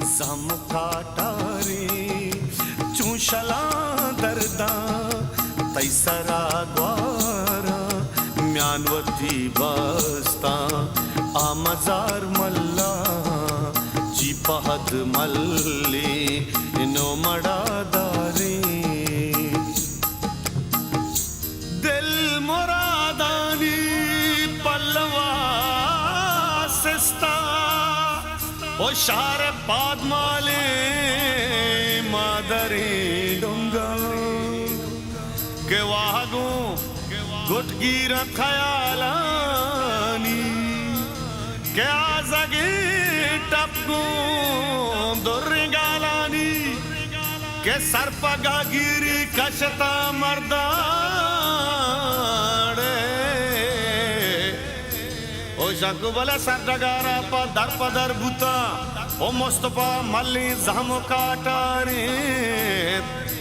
زم کاٹاریں چوں شلاں درداں تئی سرا گواراں، میان وتی بستاں آ مزار ملاں، جی پہد ملیں نوں مڑا داریں۔ دل مرادانی پلوا سستا، او شہر پادمالیں مادریں ڈنگا، کہ واہگوں گٹ گیراں خیالانی، کہ آزگیں ٹپ گوں دریں گالانی، کہ سرپگا گیری کشتاں مرداڑے۔ او شکو بلے سرڈگارا پہ در پہ در بوتاں، او مصطفی ملیں زہم و کاٹاریں۔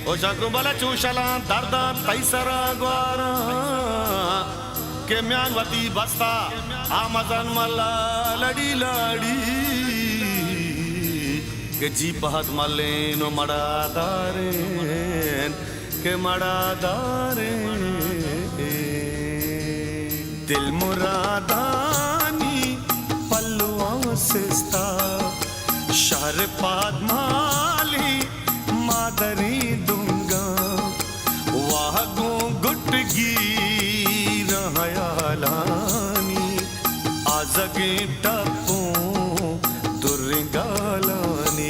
او شکو بلے چوشلاں درداں تئی سرا گواراں، کہ میان وتی بستا آ مزن ملا لڑی لڑی۔ کہ جی پہد ملیں و مڑا داریں، کہ مڑا داریں۔ دل مرادانی پلواں سستا، شہر پادمالیں مادریں دنگاں، واہگوں گٹ گیراں ہیالانی، آزگیں ٹپوں دریں گالانی۔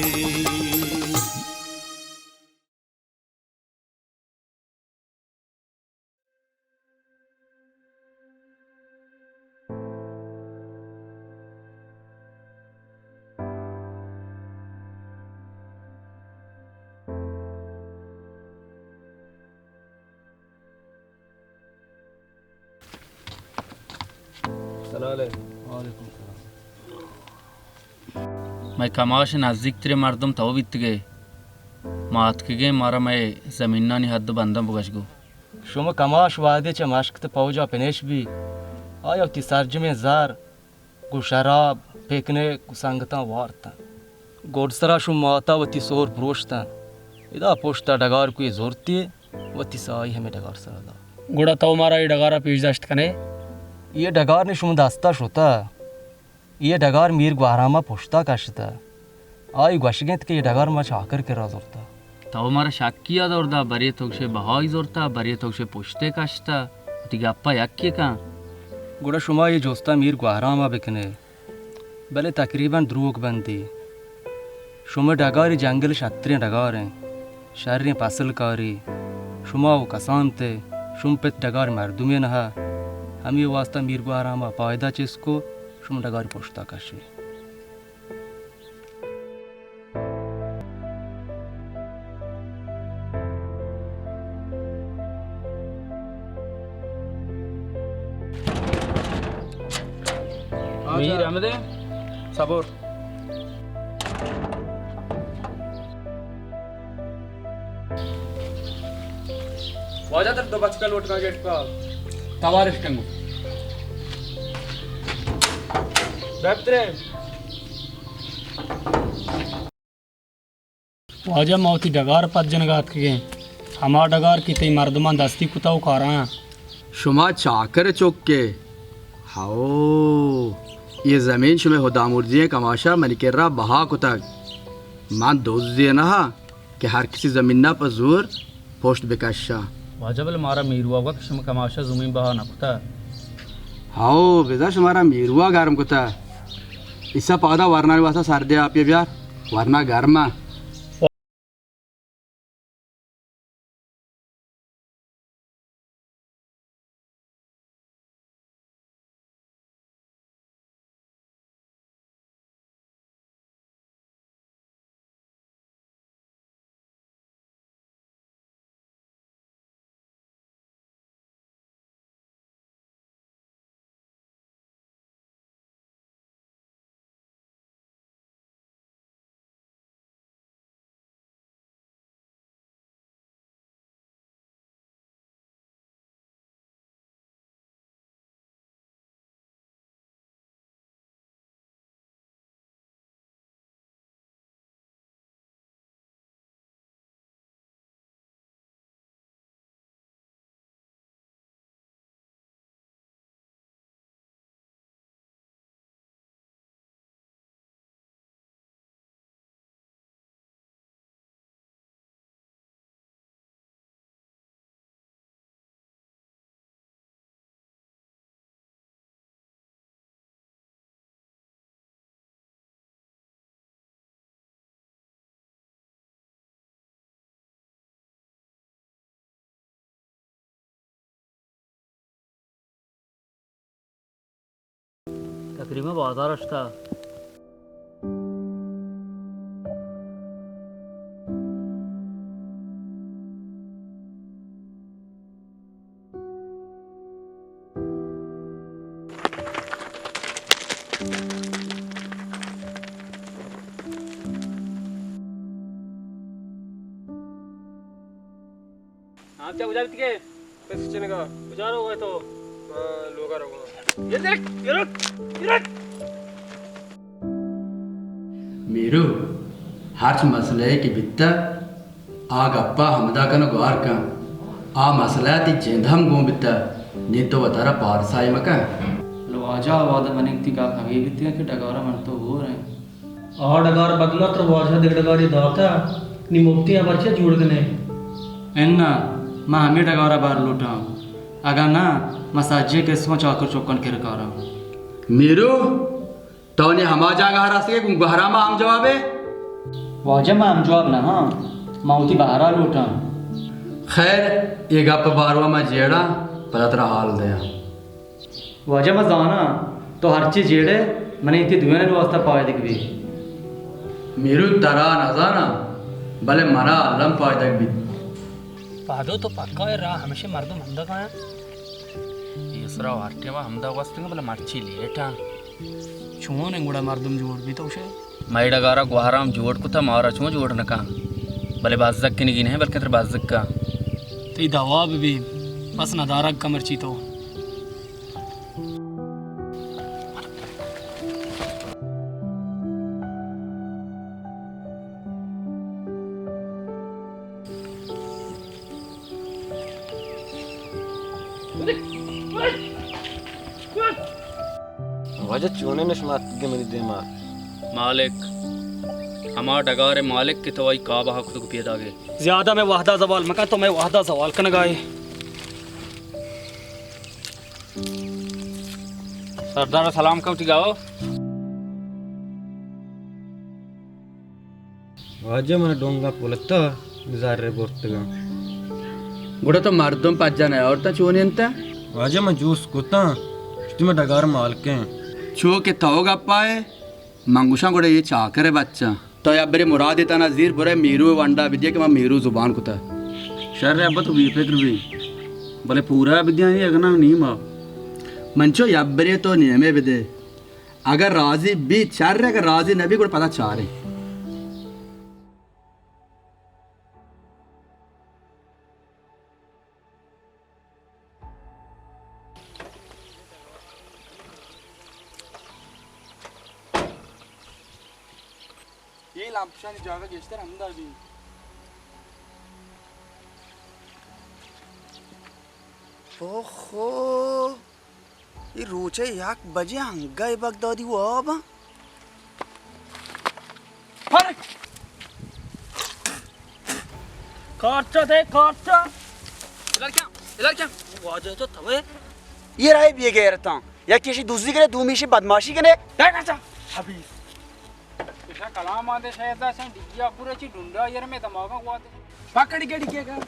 سلام علیکم۔ وعلیکم السلام۔ مئے کماش ءِ نزیک تریں مردم تو بیتگ ئے۔ ما اتکگیں، مارا مئے زمینانی حد ءُ بنداں بگش گوں۔ شما کماش وہدے چہ مشکت ءِ پوج ءَ پنش بی، آئی ءَ وتی سرجمیں زر گوں شراب، پکنک گوں سنگتاں وارتاں۔ گڈسرا شما مات ءَ وتی سہر پروشتاں۔ ادا پشت ءَ ڈگار کوئی زرتی، وتی ساہی ہمے ڈگار سرا دات۔ گڑا تو مارا اے ڈگار ءَ پیش داشت کن ئے؟ اے ڈگار نی شما دست ءَ شتہ۔ اے ڈگار میر گوہرام ءَ پشت ءَ کشتہ۔ آئی گوشگ انت کہ اے ڈگار ما چاکر کرا زرتہ۔ تو مارا شکی ءَ دور دات، برے تو گشے بہائی زرتہ، برے تو گشے پشت ءَ کشتہ۔ وتی گپ ءَ یکے کن۔ گڑا شما اے جست ءَ میر گوہرام ءَ بکن ئے۔ بلے تقریباً دروگ بندی۔ شمئے ڈگار اے جنگل ءِ شتریں ڈگار انت۔ شریں پسل کاری۔ شما و کسانت ئے، شمئے پت ڈگار ءِ مردمے نہ۔ ہمے واستا میر گوہرام ءَ پائدہ چست کو، شما ڈگار ءِ پشت ءَ کش ئے۔ میر ہمدے صبر۔ واجہ تر دو بچکا لوٹ کا گیٹ پا۔ توارش کنگو۔ بہترین۔ واجہ ما وتی ڈگار پد جنگا اتکگیں، ہما ڈگار کہ تئی مردماں دستی کتا و کارایاں۔ شما چاکر چکے؟ ہئو، اے زمین شمئے ہدامرزی ئیں کماشا منی کرا بہا کتگ۔ من دزے نہ آں کہ ہر کسی زمینا پہ زور پشت بکشاں۔ واجہ بلے مارا میروا گوشت کہ شما کماشا زمین بہا نہ کتا۔ ہئو، بزاں شمارا میروا گرم کتا۔ ایسا پادا ورنانی واسطہ سردیں آپے بیار، ورنا گرما۔ گریمہ بازار اشتا۔ ہاں، چا کجا بیتگے؟ بس چنگا۔ کجا روگا تو؟ ہاں، لوگا روگا۔ یہ دیکھ، یہ رک، یہ رک۔ میرو، ہرچ مسئلہ کہ بیتہ، آ گپا ہمدا کن و گوار کن۔ آ مسئلہ تئی جند ہم گون بیتہ، نی تو وتارا پارسائی مکن۔ لو واجہ، آ وہدا منی تئی گپ ہمے بیتگا کہ ڈگارا من تو ہور ایں۔ آ ڈگار بدلا تر واجہ دگہ ڈگارے داتہ، نی مفتی ء پرچہ جوڑ کنے؟ اناں، من ہمے ڈگار ء بار لوٹاں، اگاں ناں، من سجیں کسکاں چاکر چکاں کرکاراں۔ میرو، تو نی ہما جاگہ ء رسگے گوں گوہرام ء ہم جوابے؟ واجہ، من ہم جواب نہ ہاں، من وتی بہرا لوٹاں۔ خیر، اے گپ ء باروا من جیڑاں، پدا ترا حال دیاں۔ واجہ، من زاناں تو ہرچی جیڑئے، منی تئی دوئینانی واستا پائدگ بی۔ میرو، ترا نزاناں، بلے منا الم پائدگ بیت۔ پادو، تو پکا اے راہ ہمیشہ مردم ہمدا کایاں؟ اے سرا ہر ٹیما ہمدا گوستگاں، بلے مرچی لیٹاں۔ چون انگوڑا مردم جوڑ بیت، اوشے؟ مئے ڈگارا گوہرام جوڑ کتا، مارا چون جوڑ نکاں؟ بلے بزگ کنگی نہیں، بلکہ تر بزگ کا۔ تئی دوا ببی، پس ندارگ کا مرچی تو۔ واجہ، چونیں نشمات گے منی دیما؟ مالک، ہما ڈگار مالک کہ تو آئی کعبہ کتگ پیداگے۔ زیادہ مئے وہدا زوال مکن، تو مئے وہدا زوال کنگائے۔ سردار سلام کن وتی گاؤ۔ واجہ، من ڈونگا پلتا زر برتگاں۔ گڑا تو مردم پجا نیاورتاں، چونی انت؟ واجہ، من جوست کتاں، گشتی من ڈگار مالکیں۔ چو کہ تو گپائے، من گوشاں گڑا اے چاکر ء بچاں۔ تو یک برے مرادے تنا زیر برے میرو ء ونڈا بدیے کہ من میرو زبان کتہ۔ شر ابا، تو بے فکر بی، بلے پورا بدیاں اے اگنا نیما۔ من چو یک برے تو نیمے بدے۔ اگر راضی بی شر، اگر راضی نہ بی گڑا پدا چاریں۔ اے لامپشانی جاگہ گیشتر ہمدا بی۔ اوہو، اے روچے یک بجے انگہ بغدادی واب آں۔ کارچا دے، کارچا۔ ادھر کیا؟ ادھر کیا؟ واجہ تو توے؟ یہ رائے بے غیرتاں۔ یکیشی دزی کنے، دومیشی بدماشی کنے۔ دے کارچا۔ حبیث۔ ایشا کلام آتے شاید اسیں ڈگیا پورے چی ڈنڈا یار میں دماغاں گواتے۔ پکڑی گڑی کے گا۔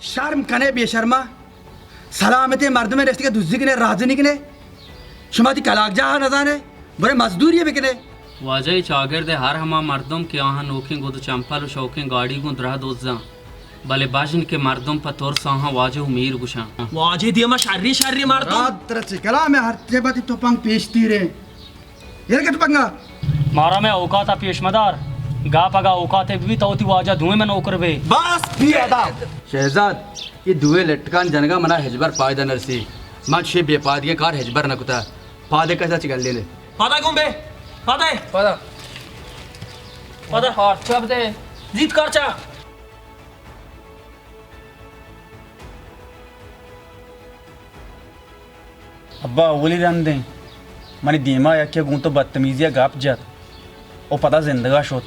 شرم کنے بے شرما، سلامتیں مردمے نشتگے دزی کنے، رازنی کنے۔ شما تی کلاک جاہ نزانے، برے مزدوری بکنے۔ واجہ، اے چاگرد ہر ہما مردم کہ آہاں نوکیں گد و چمپل و شوکیں گاڑی گوں درہ دزاں، بلے بژن کہ مردم پہ ترس آہاں واجہ و میر گوشاں۔ واجہ دیما شری شری مردم۔ رات ترا چے کلام ہے، ہر جبتی تو پنگ پیش تیرے۔ یل کت پنگا۔ مارا مئے اوقاتا پیش مدار۔ گپ اگا اوقاتے ببی تو وتی واجہ دوئیں مئے نوکر بے۔ بس بی ادب۔ شہزاد، اے دوئیں لٹکان جنگا منا ہچبر پائدہ نرسی۔ من چشیں بے پائدگیں کار ہچبر نکتا۔ پادے کسا چہ گلے نے۔ پادا گون بے۔ پادے۔ پادا۔ پادا۔ کارچا بدے۔ زیت کارچا۔ ابا اولی رندیں منی دیما یکے گوں تو بدتمیزی ء گپ جت و پدا زندگا شت۔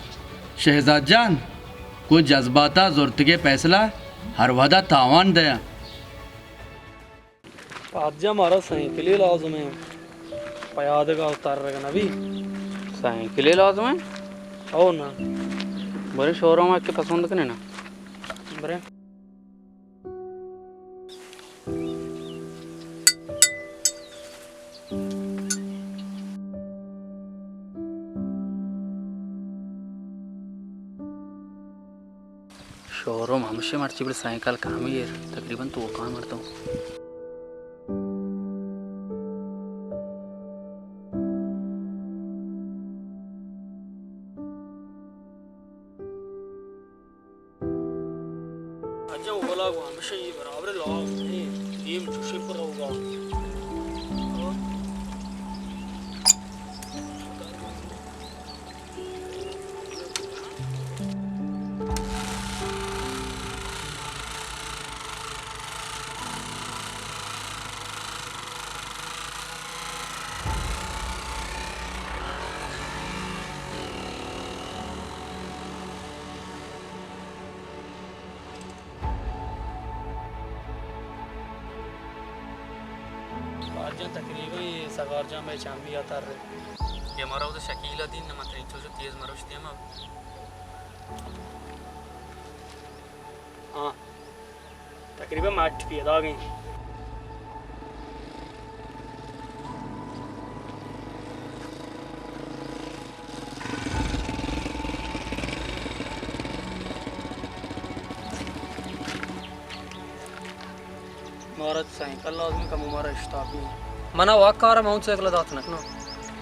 شہزاد جان، گوں جذباتا زرتگے پیسلہ ہر وہدا تاوان دیاں۔ پادجا مارا سائیکلے لازم ایں۔ پیادگا ترگ نبی۔ سائیکلے لازم ایں؟ او نا۔ برے شوروم ءَ کہ پسند کنے نا۔ برے۔ شوروم ہمشی، مرچی بلے سائیکل کمی ایر، تقریباً توکان مردم۔ اجا اولا گو ہمشی، یہ برابر لاؤ، یہ دیم چوشیں پر ہوگا۔ بارجان تقریباً یہ سگار جان بھائی چامی آتا رہے۔ یہ ہمارا ادھر شکیل الدین نہ مترین چوچو تیز مروش دیما۔ ہاں۔ تقریباً مٹ پیداگ ایں۔ مارا سائیکل لازم ایں، کمو مارا اشتاپ ایں۔ منا واک کارا، من سائیکل دات نہ کناں۔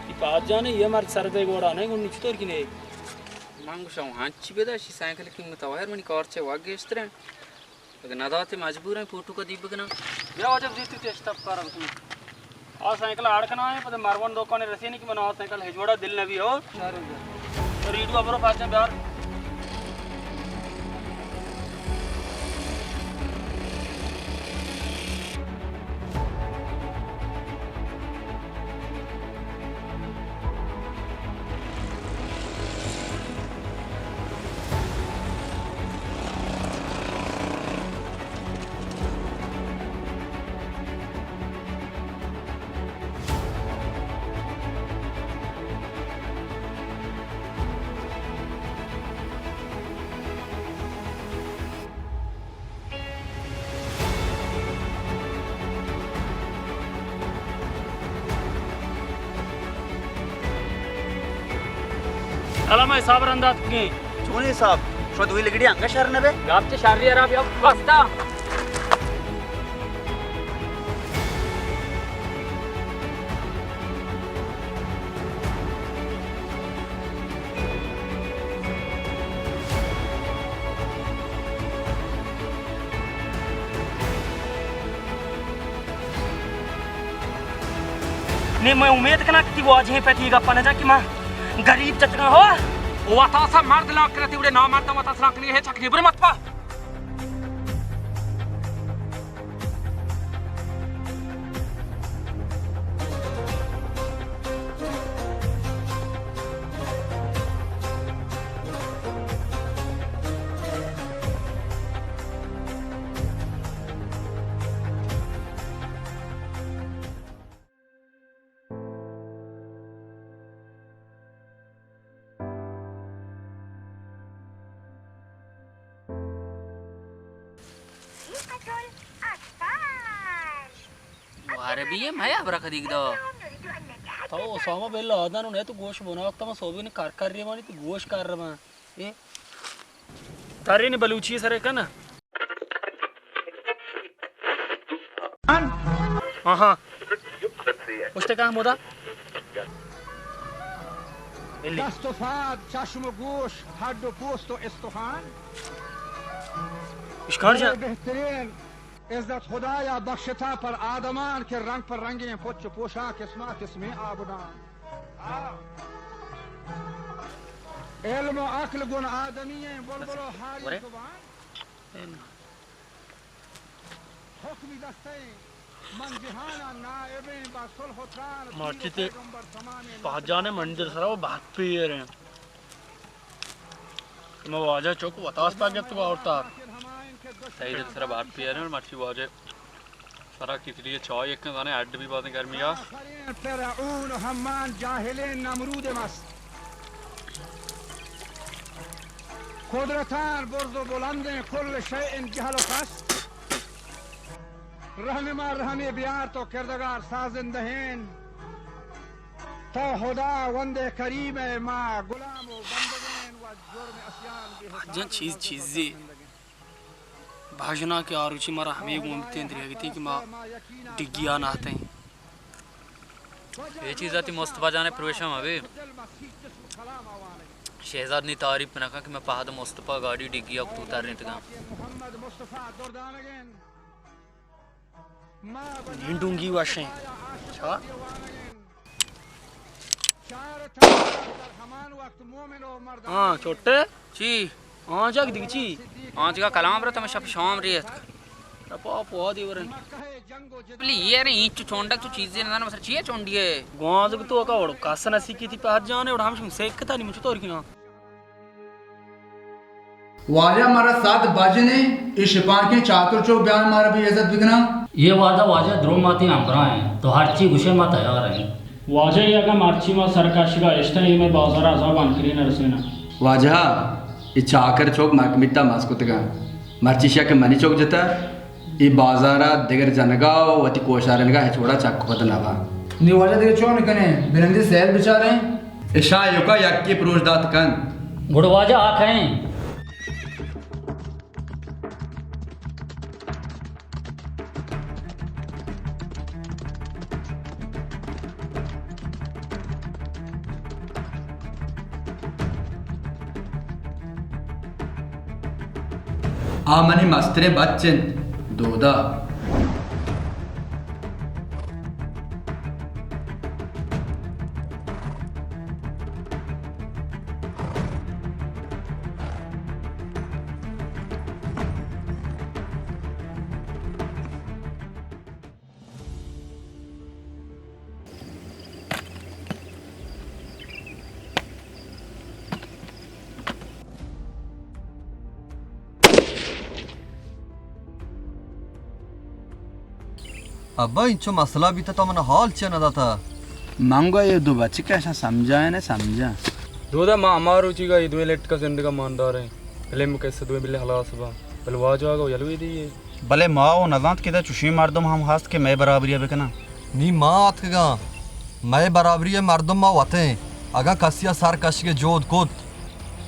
ای پاد جانے، یہ مرد سر دے گوڑا نہیں، گنی چطور کی نہیں؟ من گوشاں، ہنچی بدا، شی سائیکل قیمت آ، ہر منی کار چے واک گیشتر ایں۔ اگہ نداتے مجبور ایں، فوٹو کا دیب بکناں۔ بیا واجہ بزیت تے اشتاپ کارا بکناں۔ آ سائیکل آڑ کناں ایں، پدا مروان دکانے رسینی کہ من آ سائیکل ہچ وڑا دل نبی ہو۔ تو ریڈو ابرو پاچا بیار۔ الا ما حساب رند آتکگیں۔ چونیں حساب؟ شما دوئیں لگڑی انگا شر نہ بے؟ گپ چہ شری ءَ را بیا بستا۔ نی من امیت کناں کہ تئی واجہیں پت اے گپا نہ جاں کہ من گریب چتگاں ہو۔ وتاسا مرد لاک کناں، تئی وڑیں نامرداں وتاس لاک کنگے ہچ حق نیست، برے مت پا۔ وارے بی اے مئے ہبرا کدیگ دا۔ تو اسامہ بن لادن نے تو گوش بنا وقت ما سوبین کار کر رہی مانی تو گوش کر رہا۔ اے ترین بلوچی سرے کن۔ ہاں، ہاں۔ پشت کہاں مودا؟ دست و پاد، چشم و گوش، ہڈ و پوست و استخوان۔ اشکان جان۔ بہترین عزت خدایا بخشتا پر آدمان کہ رنگ پر رنگیں پچ و پوشاک، قسما قسمیں آبدان۔ علم و عقل گون آدمی ایں، بلبل و حالی زبان۔ حکمی دستیں من جہانا نائبیں با صلح و تران، پیر و پیغمبر سمانیں۔ پہجانے منڈل سرا و بہت پیر ایں۔ ما واجہ چوک وتاس پا گپت و آورتا۔ تئی دل سرا بار پیریں، مرچی واجہ سرا کتلی چائے یک زانے اڈ بی بازیں گرمیا۔ فرعون و حمان جاہلیں نمرود مست۔ قدرتان برز و بلندیں کل شیء جہل و کست۔ رہنما رہنے بیار تو کردگار سازندہیں۔ تو خداوند کریم ما غلام و بندگیں و جرم عصیان بے حساب جن چیز چیزی۔ بھاژناکیں آروچی مارا ہمے گون بیتیں، دریگتیں کہ ما ڈگی ءَ نہ اتیں۔ اے چیز ءَ تئی مصطفی جان ءَ پروشم ابے۔ شہزاد نی تعریف نہ کن کہ میں پہد مصطفی گاڑی ڈگی ءَ تو ترینتگاں۔ نینڈونگی وشیں۔ چا؟ ہاں، چھوٹے۔ چی؟ آنچاک دگہ چی؟ آنچگا کلام رت، ہمیں شپ شام ریت۔ پا پا دی ورن۔ بلی یہ رہے، اینچ چونڈک تو چیزیں نہ، مثلا چیئے چونڈی ہے؟ گوانزگ تو کا وڑ کس نہ سیکھی تھی پہد جانے، اور ہم شم سیکھ تھا نہیں مجھے تو اور کنا۔ واجہ مارا ساعت بجنے، اے شپانکیں چاتر چوک بیان مارا بے عزت بکناں۔ یہ وعدہ واجہ درو ماتی ہمراہ ہیں، تو ہر چی گوشے ما تیار ہیں۔ واجہ یہ اگاں مرچی ما سرکشگا اشتاں، یہ میں بازار عذاب انکری نہ رسینا۔ واجہ، اے چاکر چوک مکمیتا مس کتگاں۔ مرچی شیا کہ منی چوک جتا، اے بازارا دگر جنگا و وتی کوشارنگا ہچ وڑا چک پد نبا۔ نی واجہ دگہ چون کنے؟ بنندی سیل بچاریں۔ اشاں یکا یکی پروش دات کن۔ گڑ واجہ آ کہیں۔ آ منی مستریں بچ انت، دودا۔ ابا، اینچو مسئلہ بیتا تو من حال چیا نداتا؟ من گو اے دو بچکے اشاں سمجھائیں، نہ سمجھاں۔ دودا ما ہما روچیگا اے دوئیں لٹکا زندگا مانداریں۔ بلے مکہ سے دوئیں بلے ہلاس با۔ بلے واجہ آگا یلوی دیئے۔ بلے ما او نزانت کہ ادا چوشیں مردم ہم ہست کہ مئے برابری ء بکناں۔ نی ما آتکگاں، مئے برابری ء مردم ما وتیں۔ اگاں کسی ء سر کشگ ء جہد کت،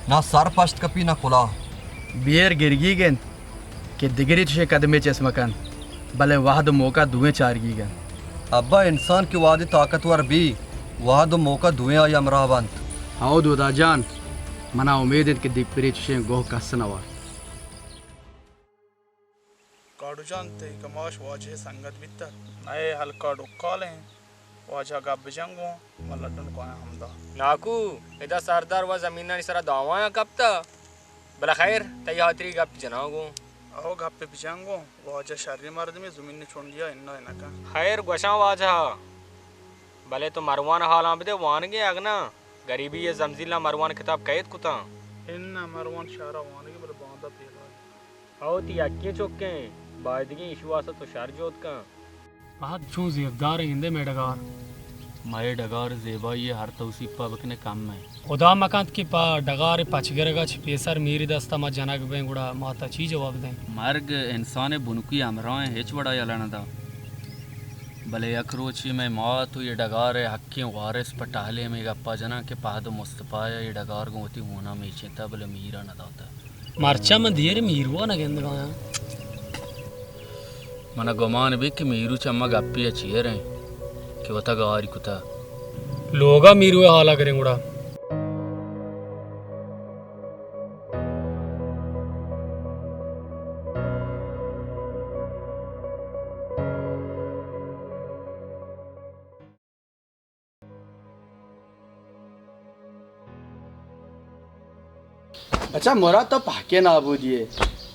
نہ سر پشت کپی نہ کلاہ۔ بیر گرگیگ انت کہ دگرے چشیں قدمے چست مہ کنت، بلے وہد و موقع دوئیں چارگیگ انت۔ ابا، انسان کہ وہدے طاقتور بی، وہد و موقع دوئیں آئی ہمراہ بنت۔ ہئو دودا جان، منا امید انت کہ دگپرے چشیں گوہ کس نہ وارت۔ کاڑو جان، تئی کماش واجہ ء سنگت بیتگ؟ مئے ہلک ء ڈکال انت۔ واجہ گپ بجن گوں، من لڈن کایاں ہمدا۔ ناکو، ادا سردار و زمینانی سرا دعوایاں کپتہ۔ بلے خیر، تئی ہاتری گپ جناں گوں۔ اہو گپ بجن گوں، واجہ شریں مردمے، زمین چنڈیا انا نہ کن۔ خیر، گوشاں واجہ، بلے تو مروان حالاں بدے، وانگے اگنا گریبی ء زمزیلاں مروان کتاب قید کتاں۔ اناں، مروان شہرا وانگے، بلے باندا پیداگ۔ او تئی یکیں چکیں، بایدگیں ایشی واستا تو شر جہد کن۔ پہد چون زیبدار انت گندے مئے ڈگار۔ مئے ڈگار زیبائی ء ہر توسیپ ء بکنے کم انت۔ خدا مکنت کہ پہ ڈگار ء پچ گرگ ء چہ پیسر میری دست ء ما جنگ بیں، گڑا ما تہ چی جواب دیں؟ مرگ انسان ء بنکی ہمراہ انت، ہچ وڑا یلہ نہ داں۔ بلے یک روچے مئے مات و اے ڈگار ء حقیں وارث پہ ٹہلے ہمے گپا جناں کہ پہد و مصطفی ء اے ڈگار گوں وتی ہونا میچینتہ، بلے میرا نہ داتہ۔ مرچاں من دیر میروا نہ گندگایاں۔ من ء گمان بیت کہ میرو چہ ما گپے ء چیر انت کہ وتا گاری کتہ۔ لوگا میرو ء حالا گریں گڑا۔ اچھا مراد، تو پہکے نابودی ئے۔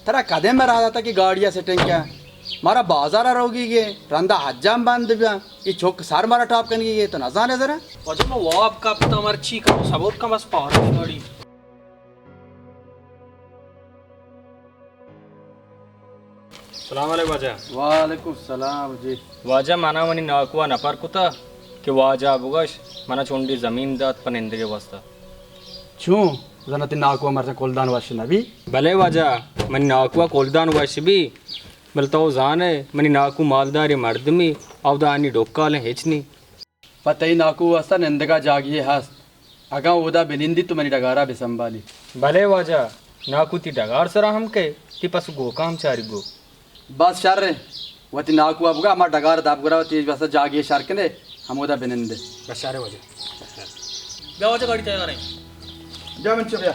ترا کدے مئے راہ داتا کہ گاڑی ء سیٹنگ کن؟ مارا بازار ء روگی گے، رندا حجام بند بیاں۔ اے چک سر مارا ٹاپ کنگی گے، تو نزانے ذرا؟ واجہ ما واب کپتا، مرچی کم صبر کن، بس پارش گاڑی۔ سلام علیکم واجہ۔ وعلیکم السلام جی۔ واجہ، منا منی ناکو ءَ نپر کتا کہ واجہ ءَ بگوش، منا چنڈی زمین دات پہ نندگ ءِ واسطہ۔ چون؟ زانا تئی ناکو ءَ مرچاں کلدان وش نہ بی؟ بلے واجہ، منی ناکو ءَ کلدان وش بی، بلے تو زان ئے منی ناکو مالداریں مردمے، اودا آنی ڈکالیں ہچ نی۔ پہ تئی ناکو ءِ واسطہ نندگ ءَ جاگہے ہست۔ اگاں اودا بہ نندی تو منی ڈگار ءَ بہ سنبھالی۔ بلے واجہ، ناکو تئی ڈگار سرا ہم کئے، تئی پس گوکاں ہم چاری گو۔ بس شر ایں، وتی ناکو ءَ بگا ہما ڈگار ءَ دپ گرا وتی واسطہ جاگہے شر کنے، ہمودا بہ نندے۔ بس شر ایں واجہ۔ بیا واجہ، گاڑی تیار ایں۔ بیا من چو بیا۔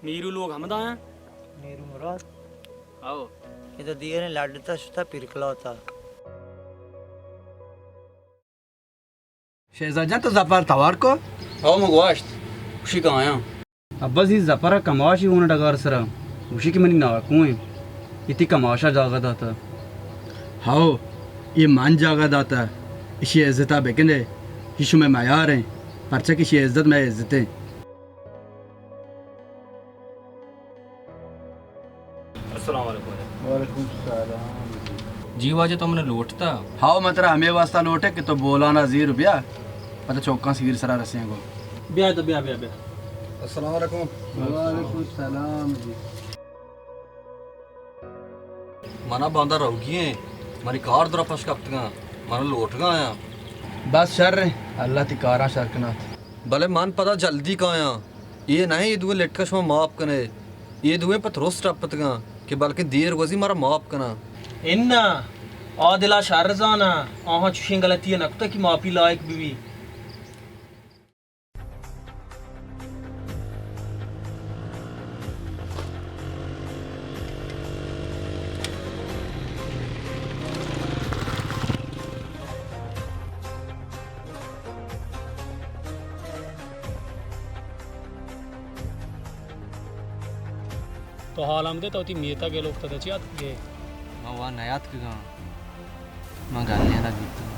میرو لوگ ہمدا ایں؟ میرو مراد؟ ہاؤ۔ اے تو دیریں لڈتا شتا پیرکلاتا۔ شہزاد جان، تو زپر توار کو؟ ہاؤ، من گواشت، گوشی کایاں۔ ابا زی زپر ءَ کماشی اون ڈگار سرا، گوشی کہ منی ناکو ایں، اے تئی کماشا جاگہ داتا۔ ہاؤ، اے من جاگہ داتا، اشی عزت ءَ بکنے، اشی شمئے میار ایں، پرچا کہ اشی عزت مئے عزت ایں۔ السلام علیکم واجہ۔ وعلیکم السلام۔ جی واجہ، تو منا لوٹتا؟ ہاؤ، من ترا ہمے واسطہ لوٹے کہ تو بولانا زیر بیا، پدا چوکاں سیر سرا رسیں گو۔ بیا تو بیا، بیا، بیا۔ السلام علیکم۔ وعلیکم السلام جی۔ منا باندا روگی ایں، منی کار درا پش کپتگاں، منا لوٹگا آیاں۔ بس شر ایں، اللہ تئی کاراں شر کنات۔ بلے من پدا جلدی کایاں۔ اے نہ ایں اے دوئیں لٹکاں شما ماپ کنے، اے دوئیں پہ ترس ٹپتگاں کہ بلکیں دیر گوزی مارا ماپ کناں۔ اناں، آ دلا شر زاناں، آہاں چوشیں غلطی ءَ نہ کتگ کہ ماپی لائق بہ بی۔ تو حال ہم دے، تو وتی میتگ ءِ لوگ تدا چی اتکگے؟ من وا نیاتکگاں، من گلینگ بیتگاں۔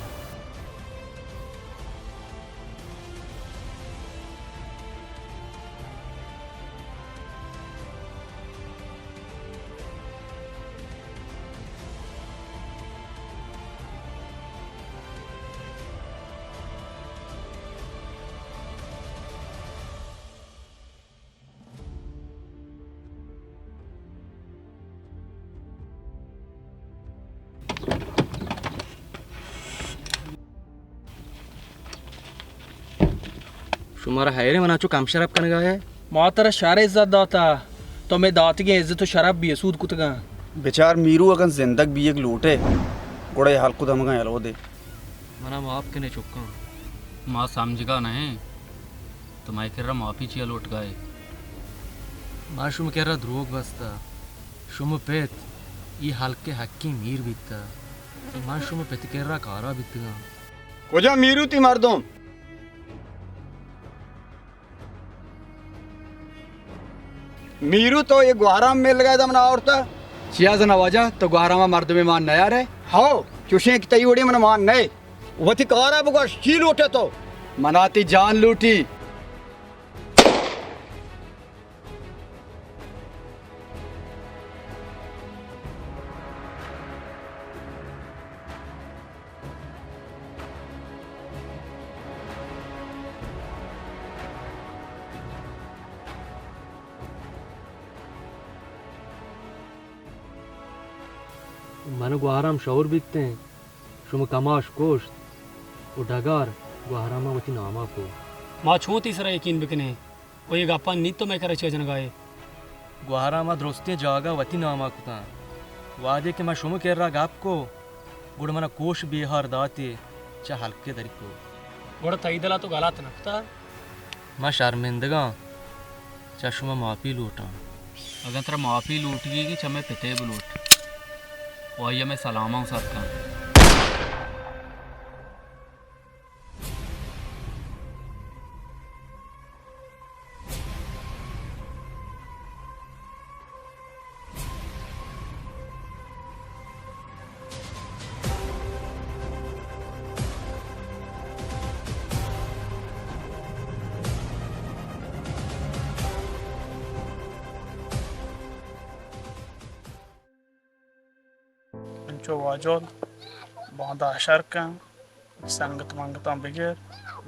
شمارا حیرے منا چو کم شرپ کنگا ہے؟ ما ترا شر عزت داتا، تو مئے داتگیں عزت و شرپ بے سود کتگاں۔ بچار میرو، اگن زندگ بیگ لوٹے، گڑا اے ہلک و دمگاں یلو دے۔ منا معاف کنے چکاں، ما سمجھگا نہ ایں۔ تو مئے کرا معافی چیا لوٹگائے؟ ما شمئے کرا دروگ بستا۔ شمئے پت اے ہلک ءِ حقیں میر بیتا۔ ما شمئے پت کرا کارا بیتگاں۔ کجا میرو تئی مردم؟ میرو، تو اے گوہرام ملگا ادا منا آورتا؟ چیا زنا واجہ، تو گوہرام ءَ مردمے مان نیارے؟ ہو، چوشیں کہ تئی وڑیں من مان نئے۔ وتی کارا بگوش، چی لوٹے تو؟ منا تئی جان لوٹی۔ من گوہرام شور بیتیں، شما کماش کشت و ڈگار گوہرام ءَ وتی ناما کو۔ ما چون تئی سرا یقین بکنیں؟ و اے گپاں نی تو مئے کرا چیا جنگا ئے؟ گوہرام ءَ درستیں جاگہ وتی ناما کتاں۔ وہدے کہ من شمئے کرا گپ کو، گڑا منا کوش بیہار داتے چہ ہلک ءَ دری کو۔ گڑا تئی دل ءَ تو گلات نہ کتا؟ من شرمندگاں، چہ شما معافی لوٹاں۔ اگاں ترا معافی لوٹگی کہ چہ مئے پتے بلوٹ، و آئی ءَ مئے سلاماں سر کن۔ چو واجل، باندا شر کن، سنگت منگتاں بگر،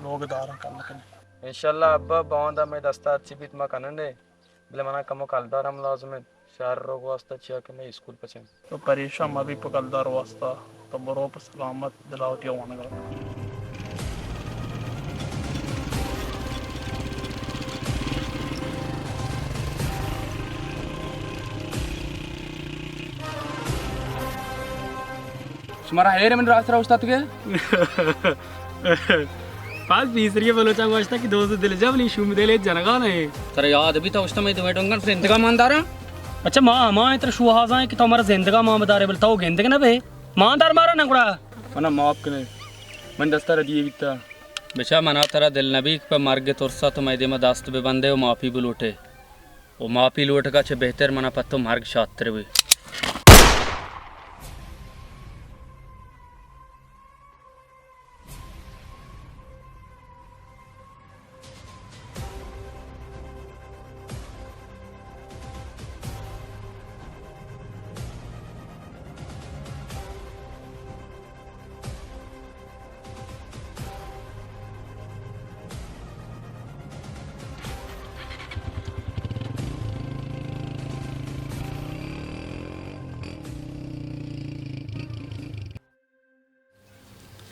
لوگ داراں کم کن۔ انشاءاللہ ابا، باندا مئے دستا ہرچی بیت ما کنن اے، بلے منا کمو کلدار ہم لازم انت۔ شہر روگ واسطہ چیا کہ مئے اسکول پچ انت۔ تو پریشان مبی پہ کلدار واسطہ، تو برو پہ سلامت دلا وتی وانگا۔ شمارا ہیر من راست را استاد کے؟ پس پیسری بلوچاں گوشتا کہ دوست دل جا بلی شوم دل جنگا نہیں۔ ترا یاد بیتا گوشتا مئے دوئیں ڈونگن زندگا مانداراں۔ اچھا، ما ہما ترا شوہازاں کہ تو مارا زندگا مان بدارے، بل تو گندگ نہ بے۔ ماندار مارا نہ گڑا۔ منا معاف کنے، من دستا ردی بیتا۔ بچا، منا ترا دل نبی کہ پہ مرگ ترسا تو مئے دیما دست ببندے و معافی بلوٹے۔ و معافی لوٹگا چہ بہتر منا پہ تو مرگ شاتر بی۔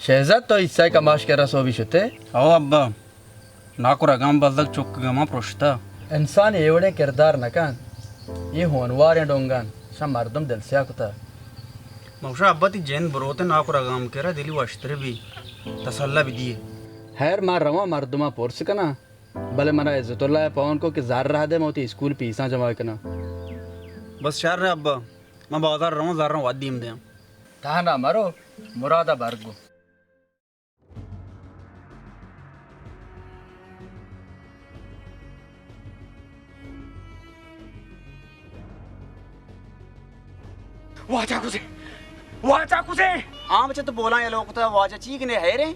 شہزاد، تو عیسیٰ کماش کرا سوبی شتے؟ او ابا، ناکو رگام بزگ چک گما پرشتا۔ انسان اے وڑیں کردار نہ کن، اے ہونواریں ڈونگان شا مردم دلسیاہ کتا۔ موشا ابا، تی جند بروت ناکو رگام کرا دلی وشتر بی، تسلا بی دیے۔ خیر، ما رواں مردماں پرس کناں، بلے منا عزت اللہ ء پون کو کہ زر رہ دے، ما وتی اسکول پیساں جمع کناں۔ بس شر ابا، ما بازار رواں، زراں ودیم دیاں۔ تہنا مرو، مراد ء برگو۔ واجہ کجے؟ واجہ کجے؟ ہاں بچہ، تو بولاں یلو کتا، واجہ چی کنے، حیریں؟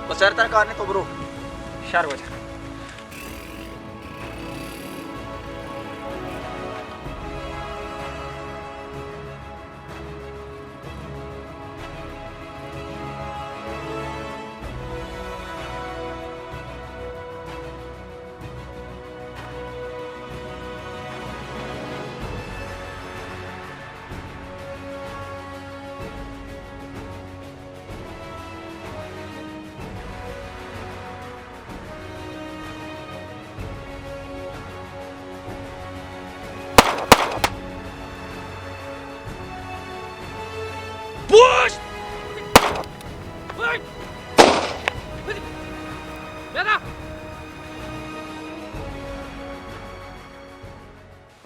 بس شر، ترا کار نے، تو برو۔ شر بچہ۔ پوش!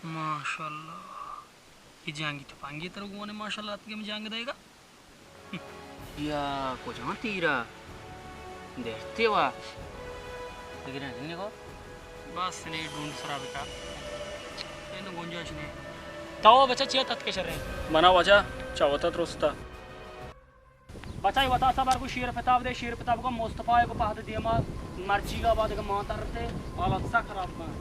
ماشاءاللہ۔ اے جنگی تپنگی تر گونے ماشاءاللہ اتکے ہمے جنگ دئیگا۔ یا کجام تیرا؟ درتے وا۔ بگرے نی کو۔ بس نے ڈونڈ سرا بکا۔ اینو گنجائش نے۔ تو بچہ چیا تتکے شریں؟ منا واجہ چہ وتا ترستا۔ بچائی وتا صبر کو، شیر پتاب دے، شیر پتاب کو مصطفی کو پہد دیما مرچی کا بعد کا مانتر تے حالت سا خراب کن۔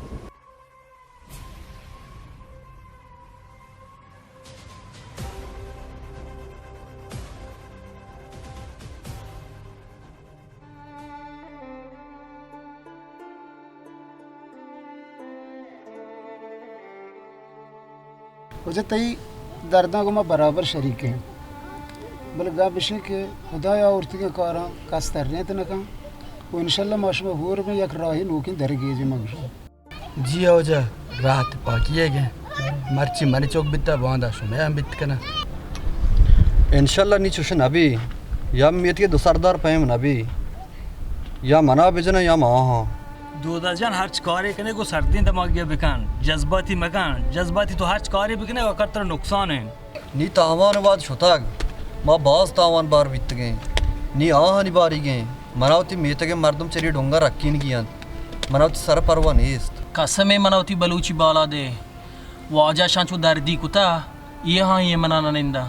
واجہ تئی درداں گوں ما برابر شریک ایں، بلے گپ اش انت کہ خدایا آورتگیں کاراں کس ترینت نہ کن۔ و انشاءاللہ ما شما ہور بیں، یک راہے نوکیں درگیجے ما گوشاں۔ جی ہو جا، راہ تے پاکی ئے گے۔ مرچی منی چوک بیتا، باندا شمئے ہم بیت کنا۔ انشاءاللہ نی چوش نبی، یا میتگے دو سردار پیم نبی، یا منا بجنا یا ما ہاں۔ دودا جان، ہرچ کارے کنے گو سردیں دماغیا بکن، جذباتی مکن۔ جذباتی تو ہرچ کارے بکنے، آخر ترا نقصان ایں۔ نی تاوان واد شتگ، ما باز تاوان بار بیتگیں۔ نی آہانی باریگیں۔ منا وتی میتگیں مردم چری ڈونگا رکینگی انت۔ منا وتی سر پرواہ نیست۔ قسمیں منا وتی بلوچی بالادے۔ واجہ شان چو دردی کتا، یہ ہاں یہ منا ننندا۔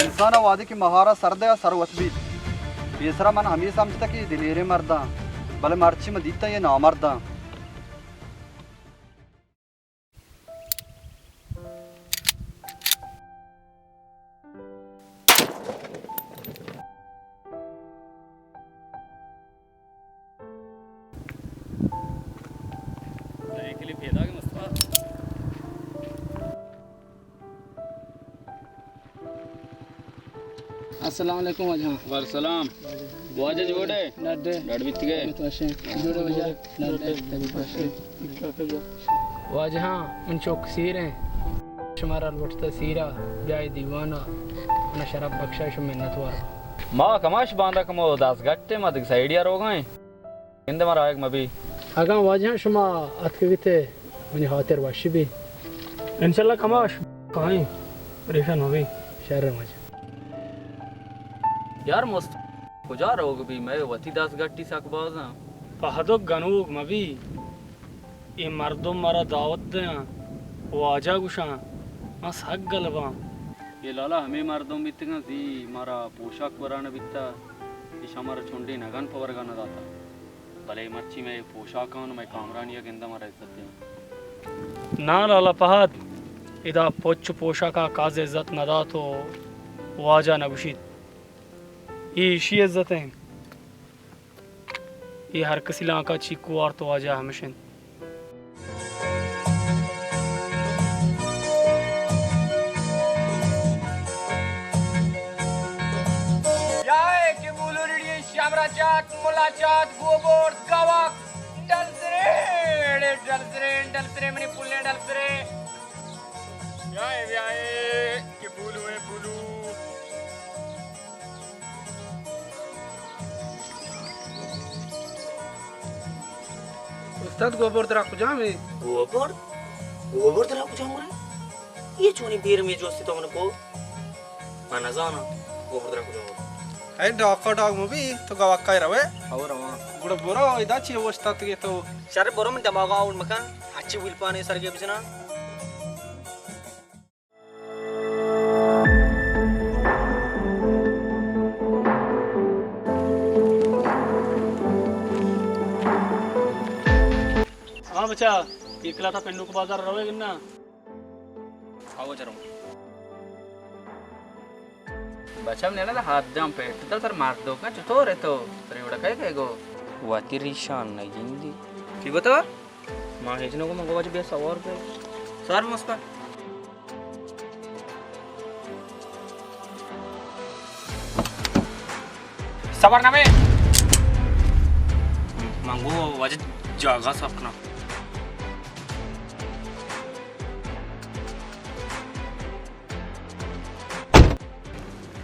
انسان ء وہدے کہ مہارا سر دیا سر وت بیت، پیسرا من ہمے سمجھتا کہ اے دلیریں مرداں، بلے مرچی من دیتا اے نامرداں۔ سائیکل پیدا کہ مصطفی۔ السلام علیکم واجہ۔ وعلیکم السلام۔ واجہ جوڑ ئے؟ ڈڈ ئے؟ ڈڈ بیتگ ئے؟ جوڑ ئے واجہ؟ ڈڈ ئے؟ واجہ من چوک سیر ایں۔ شمارا لوٹتا سیرا، بیائے دیوانا، انا شرف بخشا شو منت وار۔ ما کماش باندا کمو دست گٹے، ما دگ سائیڈیا روگا ایں۔ گندے مارا آیگ مبی۔ اگاں واجہاں شما اتکگیت، منی ہاتر وشی بی۔ انشاءاللہ کماش کائیں، پریشان مبی۔ شر واجہ۔ یار مست، کجا روگ بی؟ مئے وتی دست گٹی سک بازاں۔ پہدو گنوک مبی۔ اے مردم مارا دعوت دیاں، واجہ گوشاں، ما سک گل باں۔ اے لالا ہمے مردم بیتگاں، زی مارا پوشاک ورانہ بیتا، ایشاں مارا چنڈے نگن پہ ورگا نہ داتا۔ بلے مرچی مئے پوشاکاں و مئے کامرانی ء گنداں مارا عزت دیاں۔ نا لالا پہد، ادا پچ و پوشاکا کاز عزت نہ دات و واجہ نہ گوشیت۔ اے ایشی عزت انت۔ اے ہر کسی لانکا چیکو وارت و واجہ ہمش انت۔ بیا اے کہ بولو ریڑی شمرا چات، ملا چات، گوبرد، گوک، ڈلسرین، ڈلسرین، ڈلسرین، منی پلیں ڈلسرین۔ بیا اے، بیا اے کہ بولو اے بولو۔ استاد، گوبرد را کجام اے؟ گوبرد؟ گوبرد را کجام اے؟ اے چونیں بیرمیں جستے تو من کو؟ من نزاناں گوبرد را کجام اے۔ اے ڈاکا ڈاک مبی، تو گوکا روے؟ او رواں۔ گڑا برو، ادا چی اوشتاتگے تو؟ شر، برو، من دماغا آؤٹ مکن، ہچی ویل پانے سرگے بجنا۔ ہاں بچا، اے کلاتا پنڈوک بازار روے گنا؟ آو چرو۔ بچا، من نہ ہاتھ جام پیٹ تا سر مار دو کا چطور ہے تو؟ تری وڑا کہے کہے گو؟ واتی ریشان نہ گندی۔ کی گو تو؟ ما ہیچ نہ گو، من گو واجہ بیا سوار بے۔ سوار مس پر۔ سوار نہ بے۔ من گو واجہ جاگا صاف کنا۔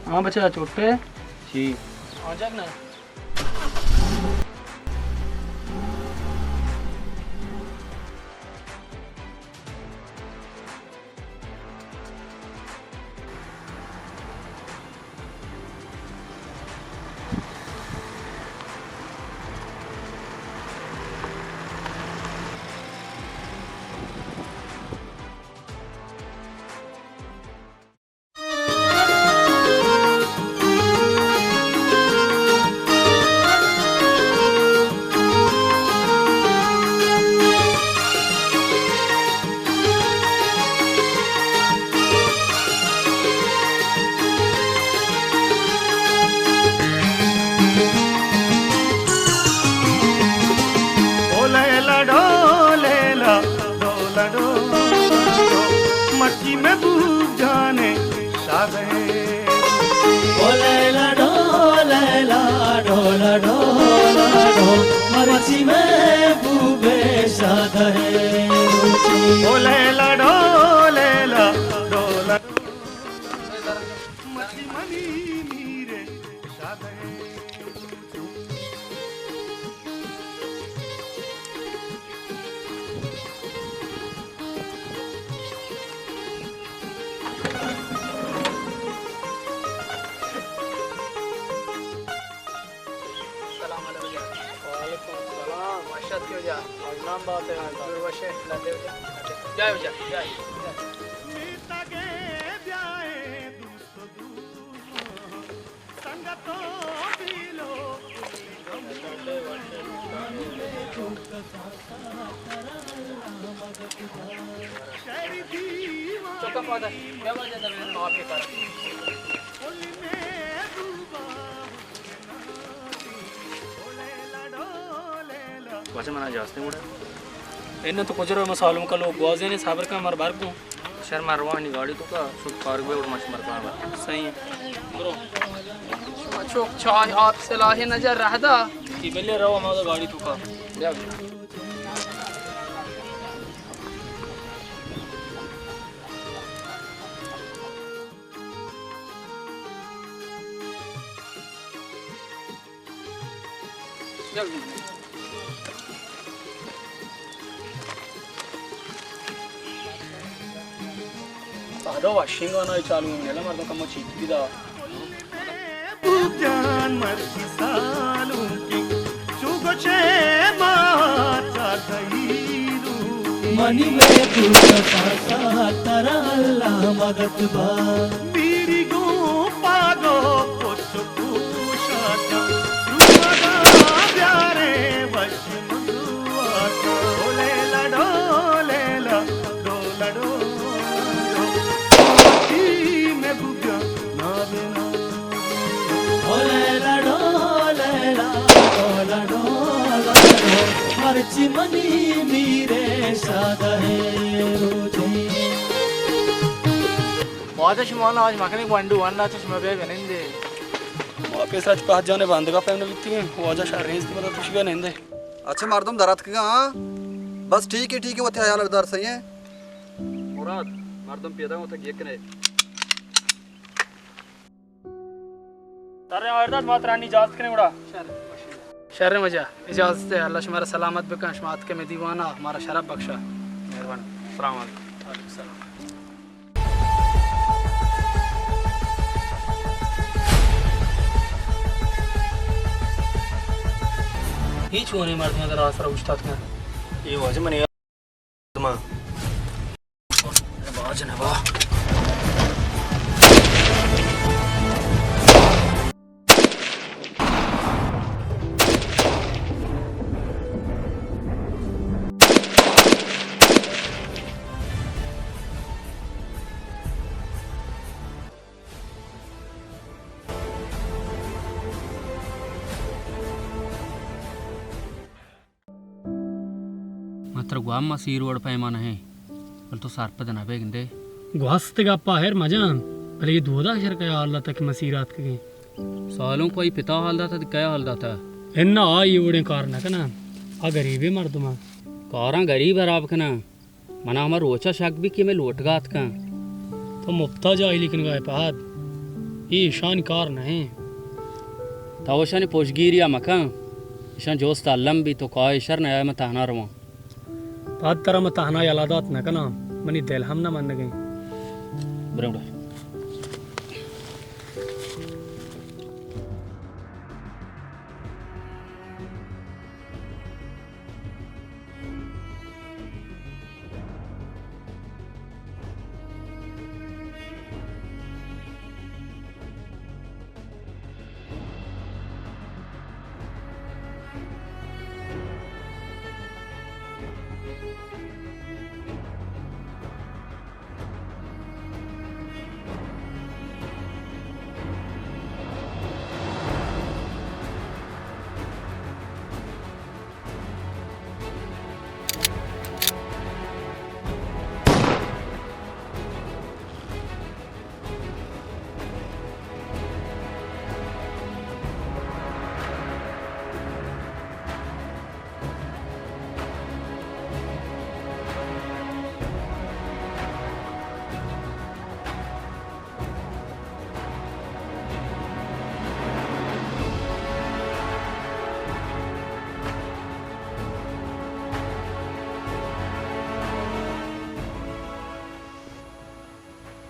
ہاں بچا، چوٹے؟ جی۔ آ جاگ نا۔ مرچی محبوب جان ءِ شادہ ءِ۔ او لیلا ڈو، لیلا do, law do, law do, مرچی محبوب ءِ شادہ ءِ۔ او لیلا ڈو، لیلا ڈو، لا ڈو، مرچی منی میر ءِ شادہ ءِ۔ السلام علیکم۔ وعلیکم السلام۔ وش اتکے واجہ۔ نام بات ئے۔ جوڑ وش ئے۔ لندے واجہ۔ جائے واجہ، جائے۔ واجہ منا اجازت اِنت گڑا۔ اناں تو کجا روئے؟ ما سالونک ءَ لوگ گوازینیں، صبر کن، مارا بر گوں۔ شر، من رواں نی گاڑی توکا، شد پارک بے گڑا ما شمارا کاں بر۔ صحیح اِنت۔ برو۔ شما چوک چاہ آپ سلاحے نجا رہ دا۔ تی بلے رو، ما گاڑی توکا۔ بیا۔ پادو واشنگ وانا چالو نیلا، مردم کمو چیک بدا۔ محبوب جان مرچی سالونکے، چو گوشے ما چاردہی روچے۔ منی محبوب ترا اللہ مدد با۔ میری گوں پاگو پچ و پوشاکا، روپا بیارے وش مزواکا۔ او لیلا ڈو لیلا، ڈو لڈو، تی میں بوبیا نابینا۔ او لیلا ڈو لیلا، ڈو لڈو، لڈو، مرچی منی میر ءِ شادہ ءِ روچے۔ واجہ شما نہ آج مکنے گونڈو ون، اچھا شما بے بنندے۔ واپس اچ پہ جانے باندگا پیم نہ بیتگیں۔ واجہ شر نیست، مطلب تو شبہ نندے۔ اچھا مردم در اتکگاں، ہاں؟ بس ٹھیک ہے، ٹھیک ہے، وتی حیال دار، صحیح ہے۔ مراد، مردم پیدا ہوتا گیکنے۔ سر آیرداد، ما ترانی اجازت کنیں گڑا۔ شر۔ شر مجا، اجازت ہے، اللہ شمارا سلامت بکن، شما اتکے میں دیوانا، ہمارا شرف بخشا۔ مہربانی۔ السلام علیکم۔ وعلیکم السلام۔ ہیچ ونے مردم در آسرا اوشتات کن۔ اے واجہ منی من ترا گوام ما سیر وڑ پیما نہ ایں، بلے تو سرپد نہ بئے گندے۔ گوست گپا ہر مجان، بلے اے دودا شر کیا حال داتا کہ ما سیر آتکگیں؟ سالونک آئی پتا حال داتا، کیا حال داتا؟ انا آئی وڑیں کار نہ کناں، آ گریبیں مردماں۔ کاراں گریب حراب کناں۔ منا ہما روچا شک بی کہ مئے لوٹگا اتکاں۔ تو مپتا جاہلی کنگا ئے پہد، اے ایشانی کار نہ ایں۔ تو اشانی پشگیریا مکن، اشان جوست الم بی، تو کائے شر نیائے، من تہنا رواں۔ پد ترا من تہنا یلہ دات نہ کناں، منی دل ہم نہ منگیں۔ برو گڑا۔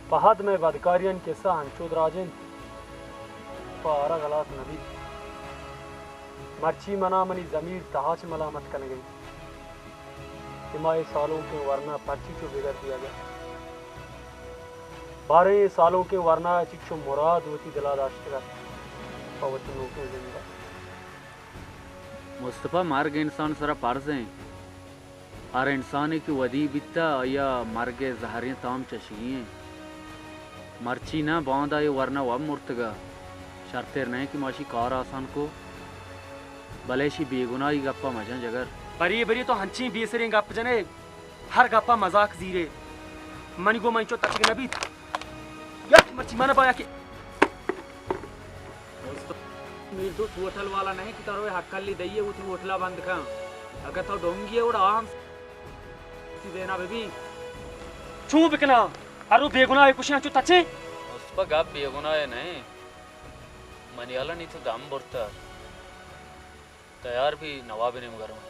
پہ حد مئے بدکاریانی کسہ انچو دراج انت، پہ آرگ ہلاس نہ بیت۔ مرچی منا منی ضمیر تہا چہ ملامت کنگ ء انت کہ ما اے سالونکیں ورنا پرچی چو بگر دیگ ء۔ باریں اے سالونکیں ورنا ء چنچو مراد وتی دل ء داشتگ ات پہ وتی نوکیں زند ء۔ مصطفی، مرگ انسان سرا پرز انت۔ ہر انسانے کہ ودی بیتہ، آئی ء مرگ ء زہریں تام چشگی انت۔ مرچی نہ، باندا اے ورنا وت مرتگ ء۔ شرتر نہ انت کہ ما اشی کار آسان کو، بلے اشی بے گناہی گپا مجن جگر۔ برے برے تو ہنچیں بے سریں گپ جنے، ہر گپا مزاق زیرے۔ منی گوما انچو تچگ نہ بیت۔ یک مرچی من بایا کہ میر دوست ہوٹل والا نہ انت کہ تو روئے ہکلی دئیے وتی ہوٹلا بند کن۔ اگہ تو ڈونگی ئے گڑا آ ہم وتی دینا بہ بی۔ چون بکناں؟ ہر رو بے گناہ کشاں چو تچے۔ مصطفی، گپ بے گناہ نہ انت۔ منی ہیالا نی تو دم برتہ۔ تیار بی، نواب نیمگا رواں۔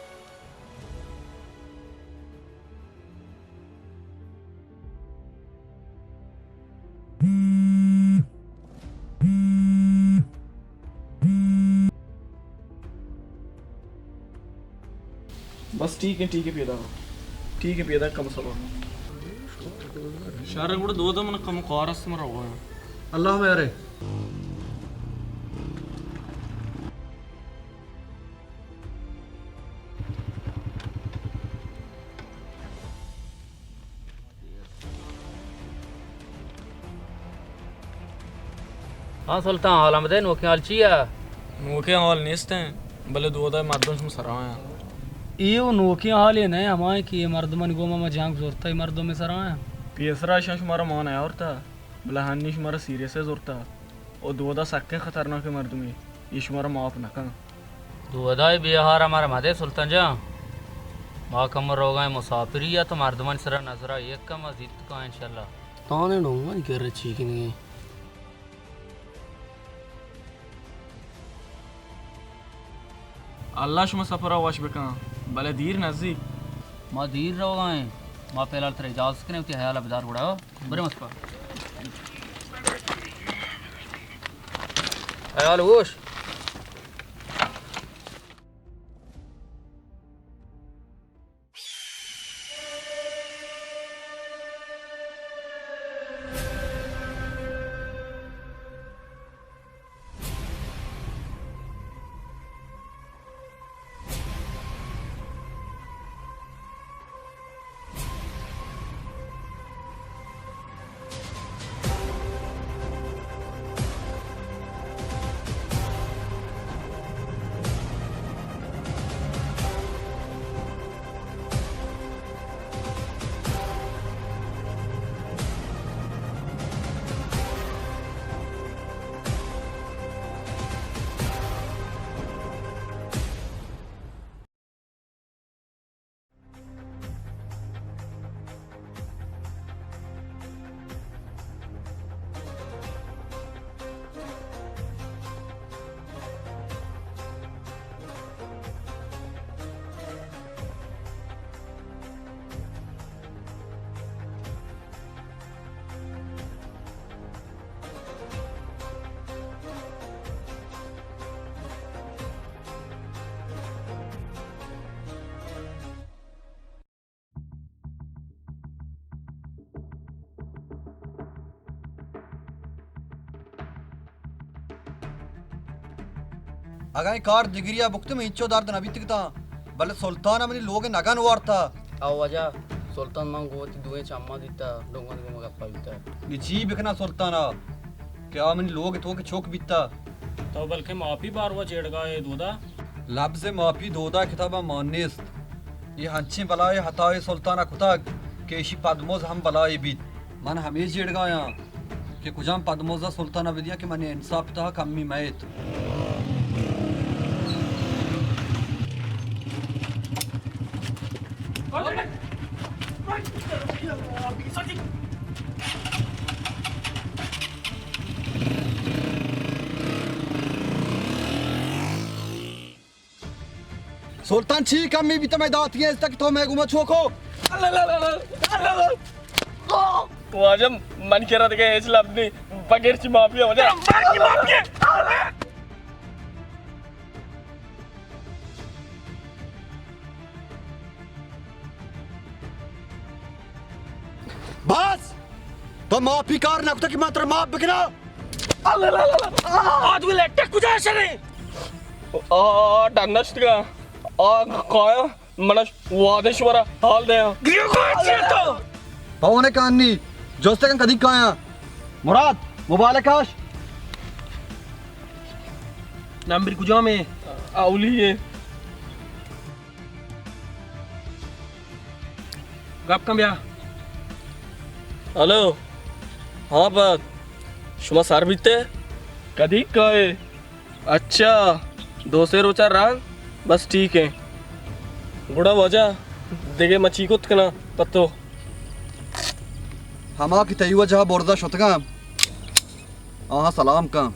بس ٹھیک ہے، ٹھیک ہے، پیدا ہو۔ ٹھیک ہے، پیدا کم سبا۔ شر گڑا دودا من کم کار است، من رواں۔ اللہ میارے۔ ہاں سلطان، حال ہم دے، نوکیں حال چی ء؟ نوکیں حال نیست ہیں، بلے دودا مردم شما سرا ہیں۔ ایو نوکیں حالے نہ، ہمائیں کہ یہ مردمانی گوما ما جنگ زورتا، یہ مردم سرا ہیں۔ پیسرا شما شمارا مان آورتا۔ بلے ہنی شمارا سیریس ء زرتا۔ او دودا سکیں خطرناکیں مردمے، اے شمارا معاف نہ کن۔ دودا ء بے ہار ء مارا مدے سلطان جان، ما کمو روگائیں مسافری ء تو مردمانی سرا نظرا یک کم ء زیت کن انشاءاللہ۔ تانے ڈونگانی کرا چی کنگے؟ اللہ شما سفر ء وش بکن، بلے دیر نزیک۔ ما دیر روگا ایں، ما فی الحال ترا اجازت کنیں، وتی حیال ء بدار گڑا۔ برے مسپا۔ حیال ہوش۔ اگاں اے کار دگریا بکتیں، من انچو درد نہ بیتگ اتاں، بلے سلطان ء منی لوگ ء نگن وارتا۔ او واجہ، سلطان من گوں وتی دوئیں چماں دیتا، ڈونگانی گوما گپا بیتا۔ نی چی بکناں سلطان ء کہ آ منی لوگ ء توک چک بیتا؟ تو بلکیں ماپی باروا جیڑگا ئے دودا؟ لبز ماپی دودا کتاباں مان نیست۔ اے ہنچیں بلائے ہتائے سلطان ء کتگ کہ ایشی پدموز ہم بلائے بیت۔ من ہمے جیڑگایاں کہ کجام پدموز ء سلطان ء بدیاں کہ منی انصاف تہا کمی مئیت۔ سلطان، چی کمی بیتہ مئے داتگیں عزت کہ تو مئے گوما چوکو؟ واجہ، من کرا دگہ ہچ لب نی، بغیر چی معافی واجہ۔ بس! تو معافی کار نہ کتا کہ من ترا معاف بکناں؟ آ، دو لٹک کجا شرے؟ آ، ڈنشتگا۔ آ، کایا۔ منش وادے شمارا حال دیاں۔ گریوگا چیئے تو؟ پونے کانی، جوستے کن کدی کایاں۔ مراد، موبائل کاش۔ نمبر کجام اے؟ اولی اے۔ گپ کن بیا۔ ہلو۔ ہاں پت، شما سر بیتے؟ کدی کائے؟ اچھا، دو سے روچا رنگ، بس ٹھیک ہے۔ گڑا واجہ، دگہ من چی کت کناں پہ تو؟ ہما کہ تئی وجہ برزا شتگاں، آہاں سلام کن۔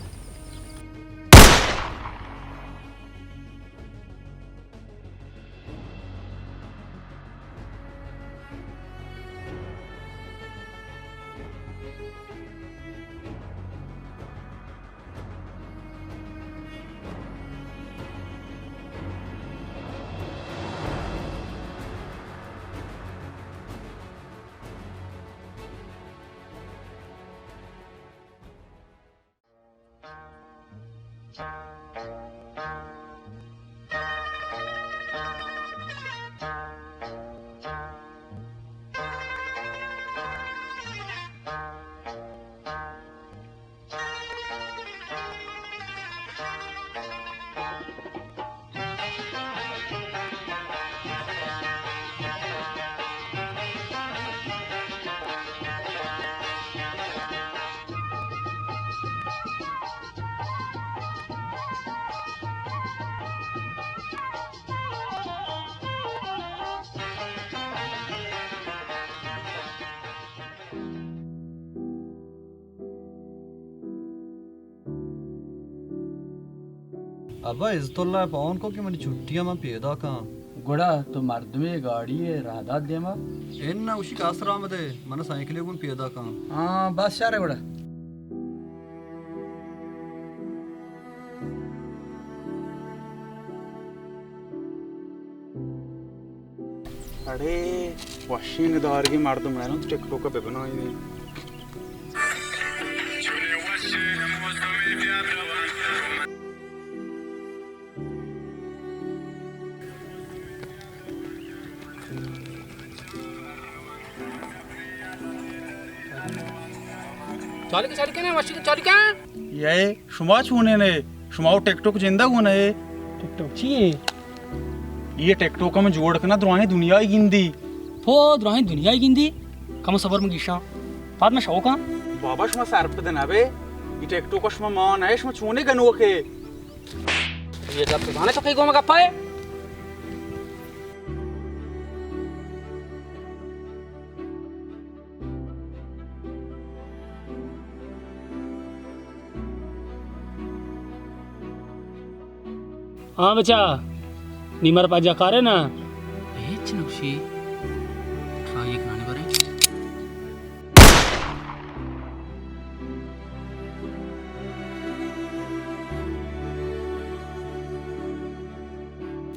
ابا، عزت اللہ ءَ پون کو کہ منی چھٹی ءَ من پیداک آں۔ گڑا تو مردمے گاڑی ءِ راہ دات دیما؟ اناں، اشی کہ آسر آمدے، من سائیکلے گون پیداک آں۔ ہاں، بس شر گڑا۔ اڑے، وشیں ندارگیں مردم، ایلوں تو ٹک ٹوک ءَ بہ بنائینیں۔ چالو کن، چالو کن، ماشین چالو کن۔ یہ شما چونیں نے؟ شما و ٹک ٹوک جندگ ہوں نے؟ ٹک ٹوک چی ہے؟ یہ ٹک ٹوک ہم جوڑ کنا دراہیں دنیا ہی گندی۔ تو دراہیں دنیا ہی گندی؟ کم صبر من گیشاں۔ پاد من شوقاں۔ بابا، شما سرپد نہ بے۔ یہ ٹک ٹوک شما مان ہے، شما چونے گنوکے؟ یہ گپ تو زانے تو کئی گوما گپا ہے؟ ہاں بچا، نی مر پجا کارے نا؟ ہچ نوشی۔ ٹرائی کنانی برے۔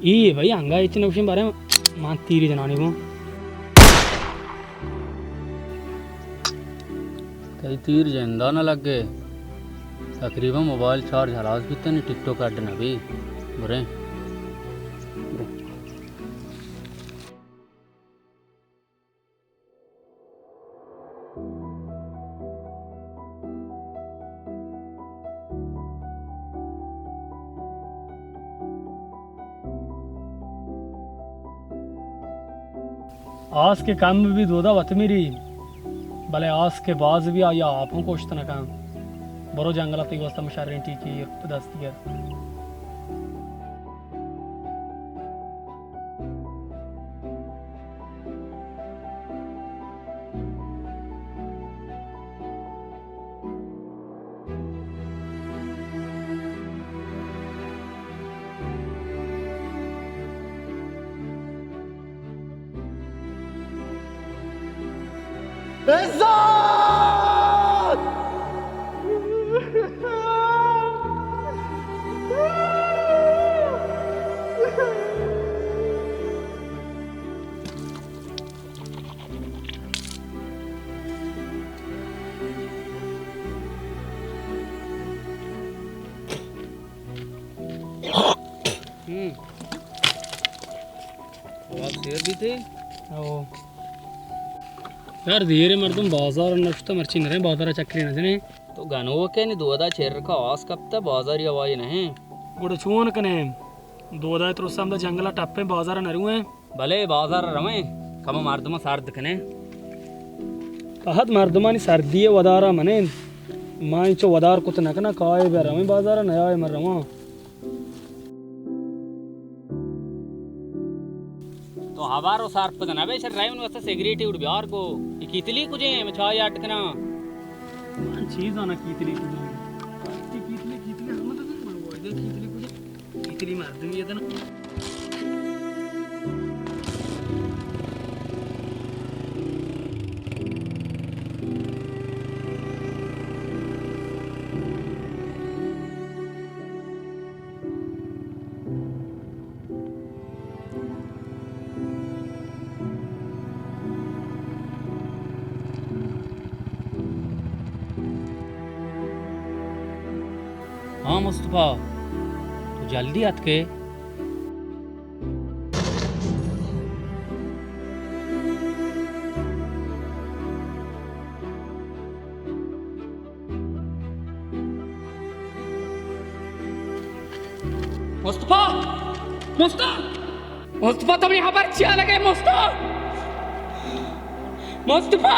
اے بھائی، انگا ہچ نہ گوشیں، بارے من تیری جنانی گوں۔ تئی تیر جندا نہ لگے۔ تقریباً موبائل چارج ہلاس بیت، نی ٹک ٹوک اڈ نہ بی۔ بریں۔ آس کہ کم بی دودا وت میری، بلے آس کہ باز بی آیا آپ ہم کوشت نہ کن۔ برو جنگل ءَ تئی واسطہ مشریں ٹیکی دست گر۔ ہم۔ آواز سیر بیتے؟ او۔ یار، دیرے مردم بازار نشتہ، مرچی نریں بازار چکری نہ جنیں۔ تو گنوکے نی دودا چیرکا آس کپتہ، بازاری ہوائی نہ ہیں۔ گڑا چون کنے؟ دودا ترسا ہمدا جنگلا ٹپیں، بازار نہ رویں۔ بلے بازار رویں، کمو مردم سرد کنیں۔ پہد مردمانی سردی ودارا منیں۔ ما انچو ودار کت نہ کناں، کائے بیا رویں بازار، نیائے من رواں۔ تو ہبر و سرپد نہ بے، شر رہے ان واسطہ سگریٹی اڑ بیار کو۔ یہ کیتلی کجے ہیں، میں چائے اڈ کنا۔ من چیز آنا کیتلی کجے ہیں۔ کیتلی، کیتلی، ہم تو نہیں بولو، یہ کیتلی کجے۔ کیتلی مردمی ہے نا۔ ہاں مصطفی، تو جلدی اتکے۔ مصطفی! مصطفی! مصطفی، تمہیں خبر چیا لگے؟ مصطفی! مصطفی!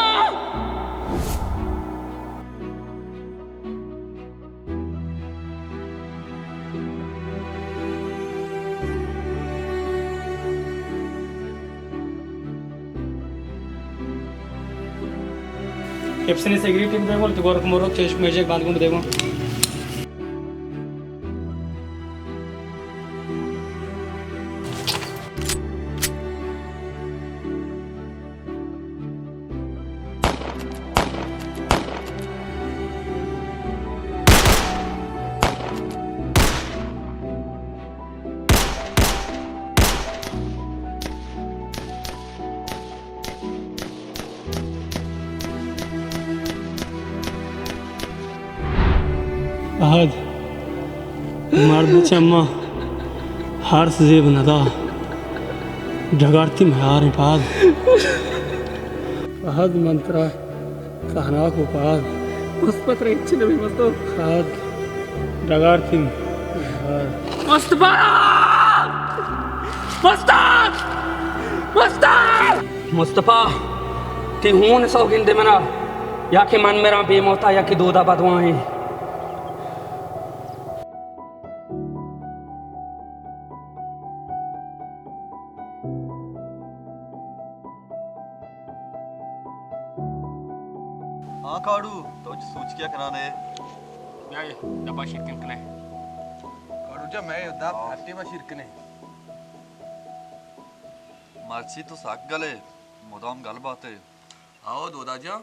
کپسنی سگریٹ بھی دیگو، تو گورک مورک چشم میجک باندگون دیگو۔ احد، مرد چما ہرس زیب ندا۔ ڈگارتی میار پاد۔ احد، من ترا تہنا کو پاد۔ مثبت رہے چھ نبی مستو۔ پاد۔ ڈگارتی میار۔ مصطفی! مصطفی! مصطفی! مصطفی، تئی ہون سوگند منا، یا کہ من مراں بے موتا، یا کہ دودا بدواہیں۔ ہاں کاڑو، تو چہ سوچ کیا کنانے؟ بیا اے دپا شیر کن کنے۔ کاڑو جا، میں دپ ہٹی ما شیر کنے۔ مرچی تو سک گلے، مدام گل باتے۔ آؤ دودا جان،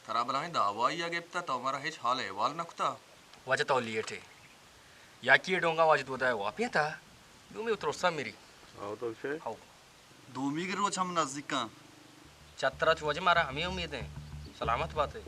ترا بلاہیں دعوائی ء گپتہ، تو مارا ہچ حال احوال نہ کتہ۔ واجہ تو لیٹ ئے۔ یکی ء ڈونگا واجہ دودا ء واپینتہ، دومی ء ترسا میری۔ آؤ تو چے؟ ہو۔ دومی ء روچ ہم نزیکاں۔ چہ ترا چو واجہ مارا ہمے امید ایں۔ سلامت بات ئے۔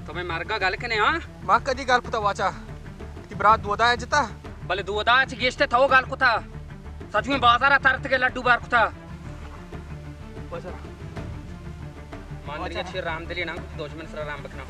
تو مئے مرگا گل کنے، ہاں؟ ما کدی گل کتا واچا؟ تئی برات دودا ء جتا؟ بلے دودا ء چہ گیشتر تو گل کتا۔ سجویں بازار ء ترتگ ء لڈو بار کتا۔ واچا۔ ماندری واچا۔ چیر رام دلی نام کت، دشمن سرا رام بکنا۔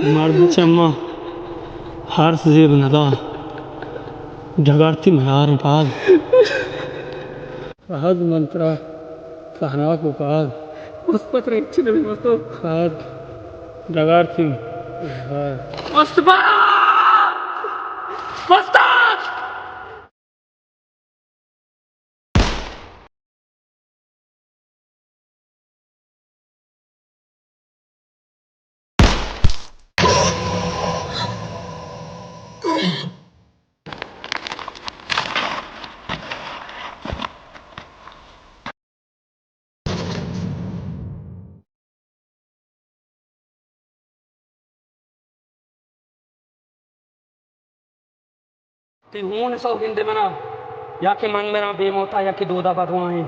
مرد چما ہر زیب ندا، ڈگارتی منار پاد۔ فہد من ترا تہنا کو پاد۔ مصطفی ترا ہچ نبی مستو۔ فہد ڈگارتی منار۔ مصطفی! مصطفی! تئی ہون ءِ سوگند منا، یا کہ من مراں بے موتا، یا کہ دودا بدواہیں۔